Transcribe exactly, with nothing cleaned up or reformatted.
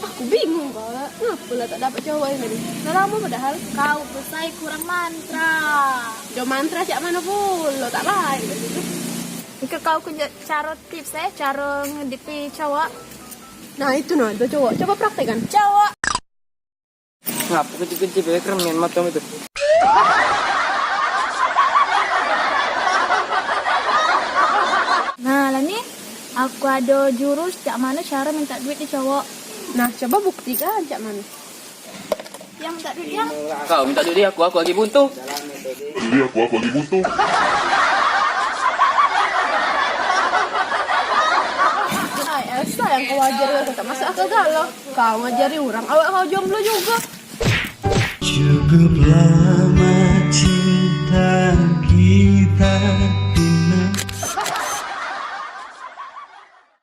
Aku bingung kau lah, ngapo lah tak dapat cowok yang tadi? Dah lama padahal. Kau besai kurang mantra. Jo mantra cak mano pulo, tak baik lah situ. Engke kau kunjuk caro tips eh, caro ngedipi cowok. Nah, itu nah, itu cowok. Coba praktekkan. Cowok. Ngapo kunci-kunci bae keremen matom itu? Nah, lah ni, aku ado jurus cak mano caro minta duit di cowok. Nah, coba buktikan cak mano. Yang minta duit yang. Kau minta duit di aku, aku lagi buntu. Jadi aku, aku lagi buntu. Hai, Elsa yang kau ajar aku tak masuk akal galo. Kau ngajari orang, awak kau jomblo juga. Cukuplah